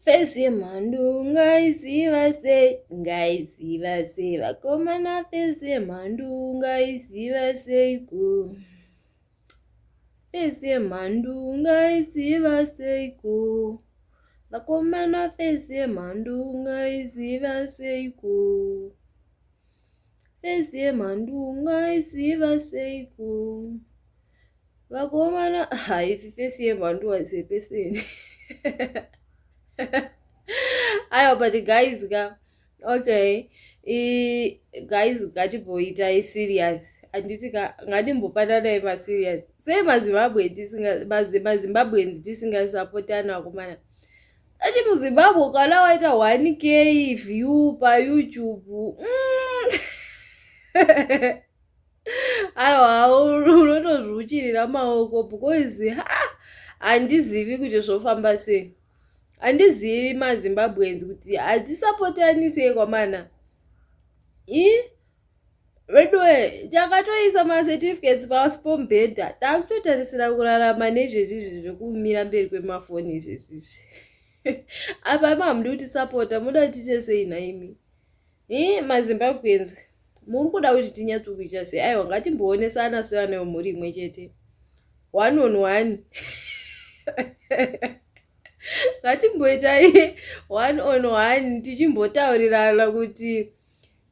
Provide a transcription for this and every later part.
Face yemhandu ungaiziva sei, ungaiziva sei vakomana, face yemhandu ungaiziva seiko? Face yemhandu ungaiziva seiko? Vakomana, face yemhandu ungaiziva seiko? Face yemhandu ungaiziva seiko? Vakomana, haifi face yemhandu was a person. Aiwa, but guys ka, okay, guys, ngatimboitai serious, handiti ka? Ngatimbopatanai maserious. Sei maZimbabwe maZimbabweans tisingasapotani, vakomana? Ati muZimbabwe kana waita 1K view paYouTube, aiwa, unotozviuchirira maoko because ha, handizivi kuti zvofamba sei. Handizivi maZimbabweans kuti hatisapotani sei kwamana. I veduwe, takatoisa macertificates pasi pomubhedha, takutotarisira kurarama nezvezvizvi zvekumira mberi kwemafoni izvezvizvi. Apa ima hamudi kutisapota, muda tiite sei naimi? I maZimbabweans, muri kuda kuti tinyatsokuita sei? Aiwa, ngatimboonesana sevana vemhuri imwe chete, one on one. Ngatimboitai one on one, tichimbotaurirana kuti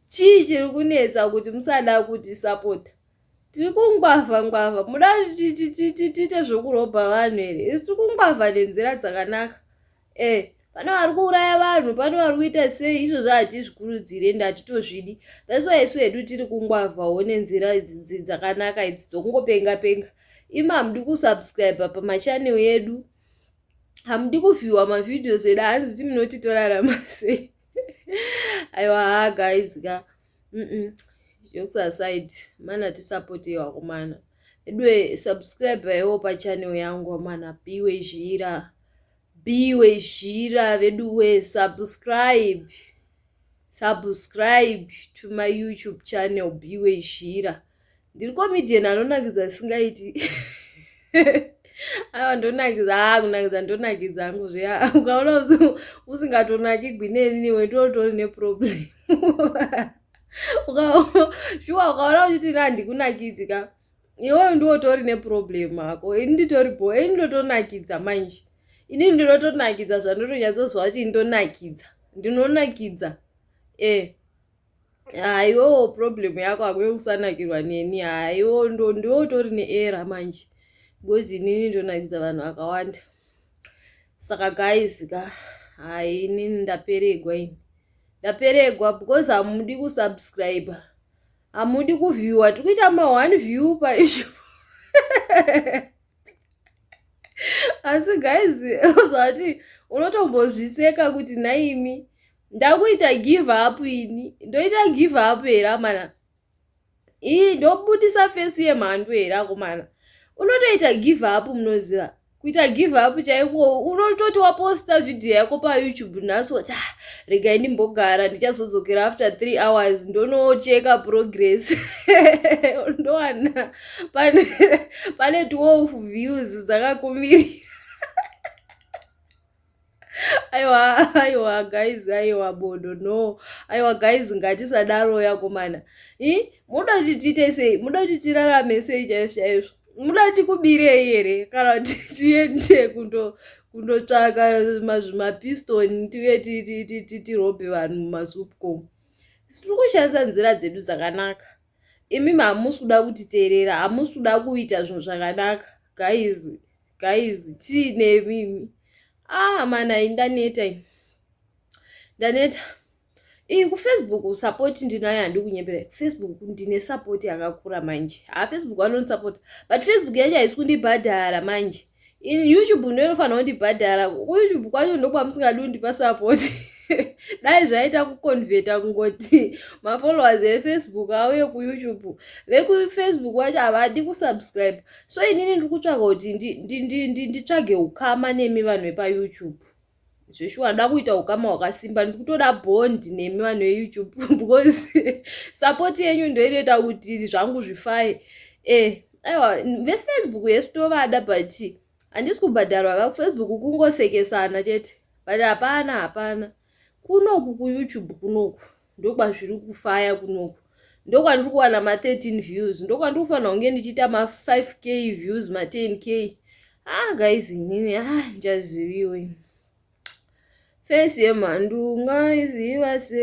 chii chiri kunetsa kuti musada kutisapota. Tiri kungwavha ngwavha, muda tiite zvokurobha vanhu here? Isu tiri kungwavha nenzira dzakanaka. E pane vari kuuraya vanhu, pane vari kuita sei, izvozvo hatizvikurudziri ende hatitozvidi. That's why isu hedu tiri kungwavhawo nenzira dzakanaka idzi dzokungopenga penga. Imi hamudi kusubscribe pamachannel yedu, hamudi kuviewa mavideos edu, hanzi ti munoti torarama sei? Aiwa, ha, guys ka, Jokes aside, mana, tisapotei vakomana eduwe. Subscribe iwo pachannel yangu, mana, Piwe Zhira, Piwe Zhira veduwe. Subscribe, subscribe to my YouTube channel, Biwe Zhira. Ndiri comedian anonakidza singaiti. Aiwa, ndonakidza, ha, kunakidza ndonakidza hangu zviya. Ukaona usingatonakigwi neni, ndotori neproblem shuwa. Ukaona uchiti handikunakidzi ka, iwewe ndiwotori neproblem ako. Ini nditori bo, ini ndotonakidza manje. Inini ndinotonakidza zvandotonyatsoziva kuti ndonakidza, ndinonakidza. E haiwowo, problem yako hakuve kusanakirwa neni. Haiwo, ndiwo utori neerror manje, because inini ndonakidza vanhu vakawanda. Saka guys ka, hai, inini ndaperegwa, ini ndaperegwa because hamudi kusubscribe, hamudi kuviewa. Tiri kuita ma1 view paYouTube. Asi guys, uzati unotombozviseka kuti naimi ndakuita give up. Ini ndoita give up here amana? Ii ndobudisa face yemhandu here akomana? Unotoita give up. Munoziva kuita give up chaiko? Unototi waposta vhidhiyo yako paYouTube nhasi, woti, "Ah, regai ndimbogara, ndichazodzokera after 3 hours ndonocheka progress." Ndowana pane 12 views dzakakumirira. Aiwa, aiwa guys, aiwa, bodo, no. Aiwa guys, ngatisadaro yakomana. I muda kuti tiite sei? Muda kuti tirarame sei chaizvo chaizvo? Muda tikubirei here, kana kuti tiende kundotsvaka zvimapistoni, tiuye tirobhe vanhu mumaZupco? Tiri kushandisa nzira dzedu dzakanaka. Imi hamusi kuda kutiteerera, hamusi kuda kuita zvinhu zvakanaka. Guys, guys, chii nemimi? Ah mana, ndaneta ini, ndaneta. Iyi kuFacebook support ndinayo, handi kunyepera. Facebook ndine support yakakura manje. Ha, Facebook vanondisapota, but Facebook yacho haisi kundibhadhara manje. YouTube ndo inofanira kundibhadhara. KuYouTube kwacho ndokwamusingadi kundipa support. Dai zvaita kuconverta, kungoti mafollowers eFacebook auye kuYouTube. VekuFacebook vacho havadi kusubscribe. So inini ndiri kutsvaga kuti nditsvage ukama nemi vanhu vepaYouTube. Zveshuwa, ndoda kuita ukama hwakasimba. Ndiri kutoda bond nemi vanhu veYouTube, because support yenyu ndo inoita kuti zvangu zvifaye. E aiwa, veFacebook yesu tovada, but handisi kubhadharwa ka kuFacebook, kungosekesana chete. But hapana, hapana. Kunoku kuYouTube kunoku ndokwazviri kufaya kunoku. Ndokwandiri kuwana ma13 views, ndokwandiri kufanira kunge ndichiita ma5K views, ma10K. Ah guys, inini, ah, ndichaziviwe. Face yemhandu ungaiziva sei?